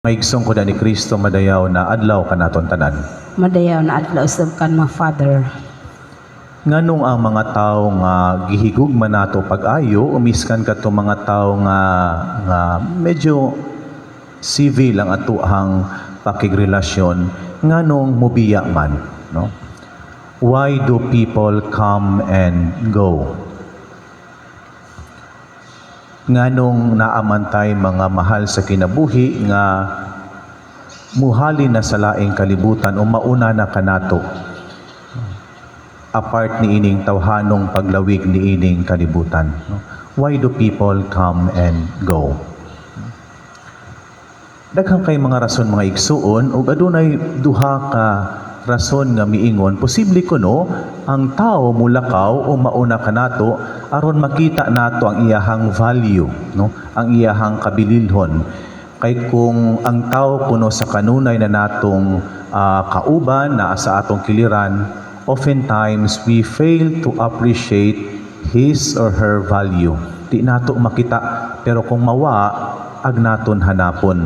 Mga igsoon ni Kristo, madayaw na adlaw kanaton tanan. Madayaw na adlaw usab kanimo, Father. Nganong ang mga tao nga gihigugma nato pag-ayo, umiskan kato mga tao nga medyo civil ang atuhang pakigrelasyon, nganong mubiya man, no? Why do people come and go? Nganong naa man tay mga mahal sa kinabuhi nga muhali na sa laing kalibutan o mauna na kanato apart ni ining tawhanong paglawig ni ining kalibutan, no? Why do people come and go? Daghan kay mga rason, mga igsuon, ug adunay duha ka rason nga miingon posible kuno ang tao mulakaw o mauna kanato aron makita nato ang iyahang value, no, ang iyahang kabililhon. Kay kung ang tao kuno sa kanunay na natong kauban naa sa atong kiliran, oftentimes we fail to appreciate his or her value. Di nato makita, pero kung mawa ag naton hanapon.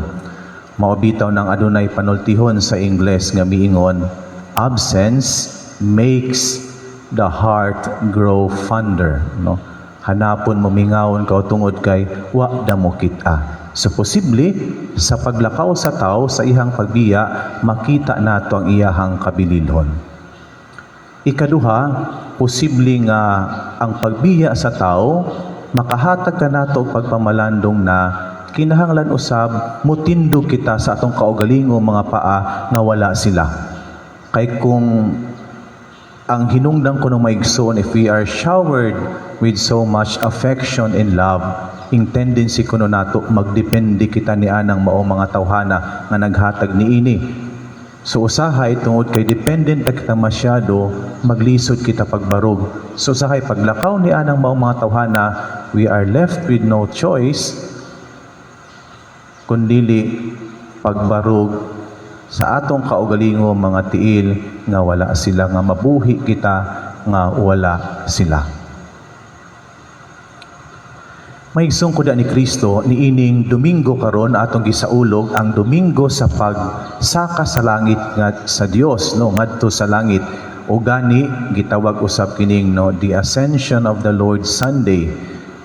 Mao bitaw nang adunay panultihon sa Ingles nga miingon, "Absence makes the heart grow fonder," no? Hanapon mo, mingawon ka tungod kay wa da mo kita. So posible sa paglakaw sa tao, sa iyang pagbiya, makita nato ang iyahang kabililhon. Ikaduha, posible nga ang pagbiya sa tao makahatag kanato og pagpamalandong na kinahanglan usab mutindog kita sa atong kaugalingong mga paa nga wala sila. Kay kung ang hinungdan ko ng maigsoon, if we are showered with so much affection and love, ing tendency kuno nato magdepende kita ni anang mao mga tawhana nga naghatag niini. So usahay, tungod kay dependent na kita masyado, maglisod kita pagbarog. So usahay, paglakaw ni anang mao mga tawhana, we are left with no choice kundili pagbarog sa atong kaugalingo mga tiil nga wala sila, nga mabuhi kita nga wala sila. Mga igsoon ni Kristo, niining Domingo karon atong gisaulog ang Domingo sa pagsaka sa langit nga sa Dios, no, ngadto sa langit, o gani gitawag usab kining, no, the Ascension of the Lord Sunday.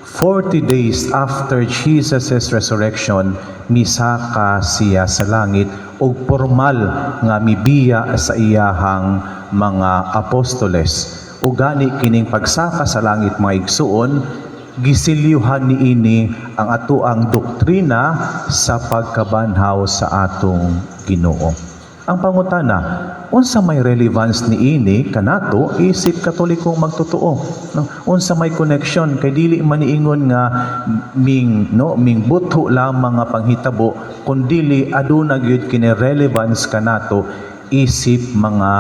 40 days after Jesus' resurrection, misaka siya sa langit og formal nga mibiya sa iyahang mga apostoles. O gani kining pagsaka sa langit, mga igsuon, gisilyuhan niini ang atoang doktrina sa pagkabanhaw sa atong Ginoo. Ang pangutana, unsa may relevance niini kanato isip Katolikong magtotoo, no? Unsa may connection? Kay dili man niingon nga ming, no, ming butho lamang nga panghitabo, kundili aduna gyud kini relevance kanato isip mga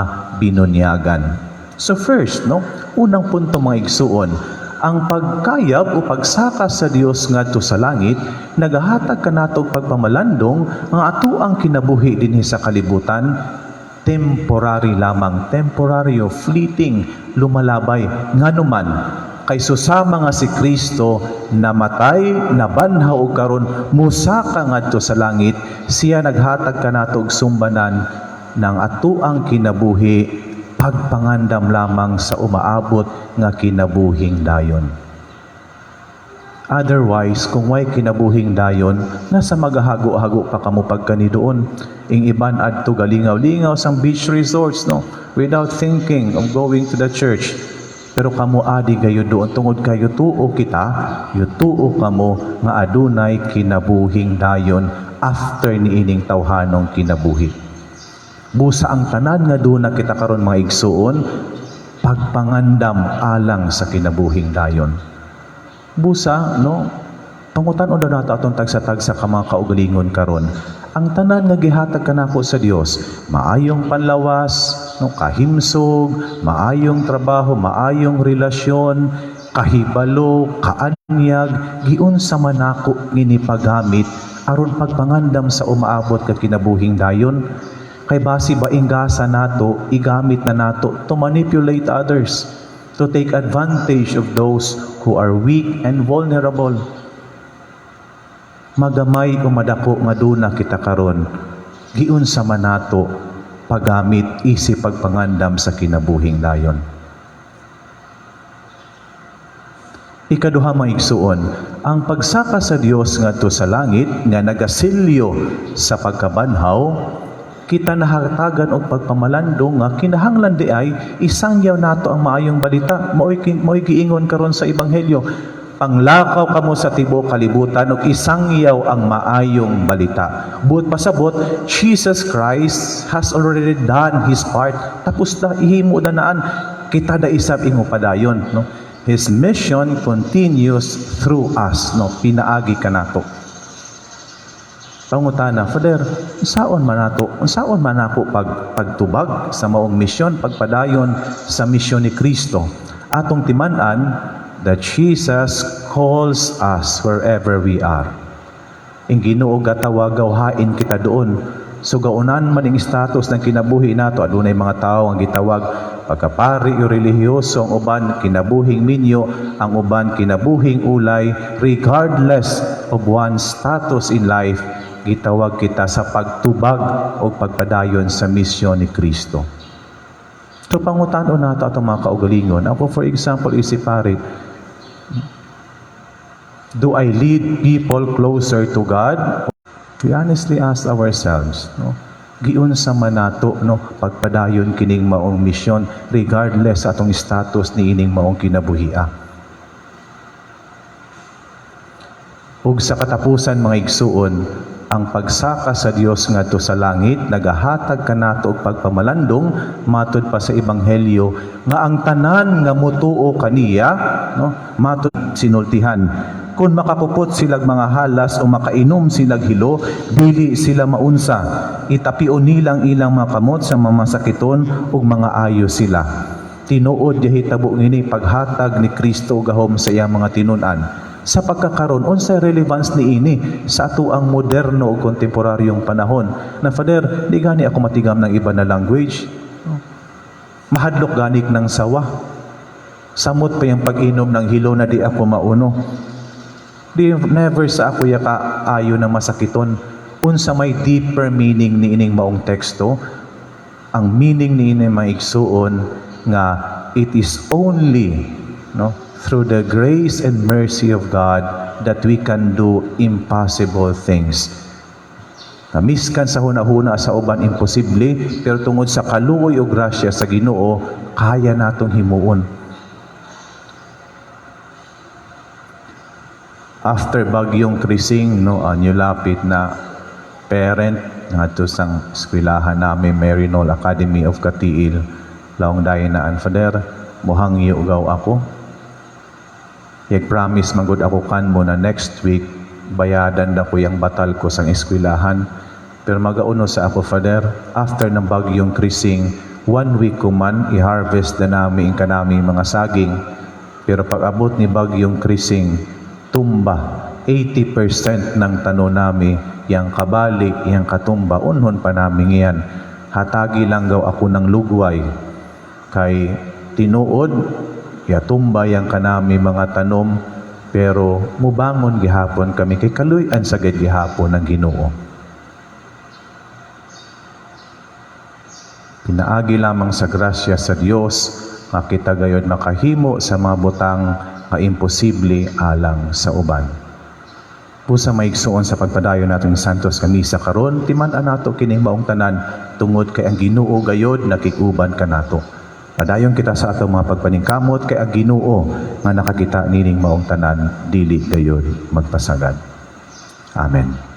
binunyagan. So first, no, unang punto, mga igsuon, ang pagkayab o pagsaka sa Dios ngadto sa langit nagahatag kanato og pagpamalandong nga ato ang kinabuhi dinhi sa kalibutan temporary lamang, temporary o fleeting, lumalabay. Nganuman kay susama nga si Kristo namatay, nabanhaw og karon musaka ngadto sa langit, siya naghatag kanato og sumbanan ng atoang kinabuhi pagpangandam lamang sa umaabot nga kinabuhing dayon. Otherwise, kung way kinabuhing dayon, nasa magahago-hago pa kamo pagkani doon. Ing iban adto galingaw-lingaw sang beach resorts, no? Without thinking of going to the church. Pero kamo adi gayo doon tungod kayo tuo kita, yutuo kamo nga adunay kinabuhing dayon after niining tawhanong kinabuhi. Busa ang tanan nga duna kita karon, mga igsuon, pagpangandam alang sa kinabuhing dayon. Busa, no, pangutan-on na nato atong tagsa-tagsa ka mga kaugalingon karon. Ang tanan nga gihatag kanako sa Dios, maayong panlawas, no, kahimsog, maayong trabaho, maayong relasyon, kahibalo, kaanyag, giunsa man nako ngini paggamit aron pagpangandam sa umaabot ka kinabuhing dayon? Kay basi ba ingasa nato, igamit na nato to manipulate others, to take advantage of those who are weak and vulnerable. Magamay o madako nga duna kita karon, giunsa man nato paggamit isip pagpangandam sa kinabuhing dayon. Ikaduha, mga igsuon, ang pagsaka sa Dios ngadto sa langit nga nagasilyo sa pagkabanhaw, kita nahatagan og pagpamalandong nga kinahanglan di ay isangyaw nato ang maayong balita. Mao'y giingon karon sa ebanghelyo, "Panglakaw kamo sa tibuok kalibutan ug isangyaw ang maayong balita." Buot pasabot, Jesus Christ has already done His part. Tapos na, ihimo na naan. Kita da isab ingo padayon, no? His mission continues through us, no? Pinaagi kanato. Pangutana, "Father, unsaon man nato, unsaon man nako pagtubag sa maong misyon, pagpadayon sa misyon ni Kristo?" Atong timan-an that Jesus calls us wherever we are. Ang Ginoo gatawag, hain kita doon. So gaunan man ang status ng kinabuhi nato, adunay mga tao ang gitawag pagkapari o relihiyoso, ang uban kinabuhing minyo, ang uban kinabuhing ulay. Regardless of one's status in life, gitawag kita sa pagtubag o pagpadayon sa misyon ni Kristo. So pangutanon nato atong mga kaugalingon. Ako, for example, isip pari, do I lead people closer to God? We honestly ask ourselves, no? Giunsa man nato, no, pagpadayon kining maong misyon regardless sa atong status niining maong kinabuhia? Ug sa katapusan, mga igsuon, ang pagsaka sa Dios ngadto sa langit nagahatag kanato og pagpamalandong matud pa sa ebanghelyo nga ang tanan nga mutuo kaniya, no, matud sinultihan, kung makakupot silag mga halas o makainom silag hilo, dili sila maunsa. Itapion nilang ilang mga kamot sa mga masakiton ug mga ayo sila. Tinuod gihitabo ngini paghatag ni Kristo gahom sa iyang mga tinun-an. Sa pagkakaron, unsay relevance niini sa atoang moderno ug kontemporaryong panahon? Na, "Father, di gani ako matigam ng iba na language. Mahadlok ganik ng sawa. Samot pa yung pag-inom ng hilo na di ako mauno. Di never sa ako yaka ayo na masakiton." Unsa may deeper meaning ni ining maong teksto? Ang meaning ni ini, mga igsuon, nga it is only, no, through the grace and mercy of God that we can do impossible things. Miskan sa hunahuna sa uban imposible, pero tungod sa kaluoy o grasya sa Ginoo, kaya natong himuon. After bagyong Crising, no, lapit na parent ngadto sang eskwelahan namin, Maryknoll Academy of Cateel, laong dayon na an, "Father, muhangyo gaw ako. Yag promise man gud ako kanmo na next week bayadan na ko yung batal ko sang eskwelahan. Pero magauno sa ako, Father, after ng bagyong Crising, one week ko man i-harvest na nami kanami mga saging. Pero pag abot ni bagyong Crising, tumba 80% ng tano nami, yang kabali, yang katumba, unhon pa namin yan. Hatagi lang gaw ako ng lugway. Kay tinuod, ya tumba yang kanami mga tanom, pero mubangon gihapon kami kay kaluy-an sa gid gihapon ng Ginoo." Pinaagi lamang sa grasya sa Dios nga kita gayod makahimo sa mga butang nga imposible alang sa uban. Busa, maigsuon, sa pagpadayon natin Santos nga misa karon, timan-an nato kining maong tanan tungod kay ang Ginoo gayod nakig-uban kanato. Padayon kita sa atong mga pagpaningkamot kay ang Ginoo nga nakakita nining maong tanan dili gayod magpasagad. Amen.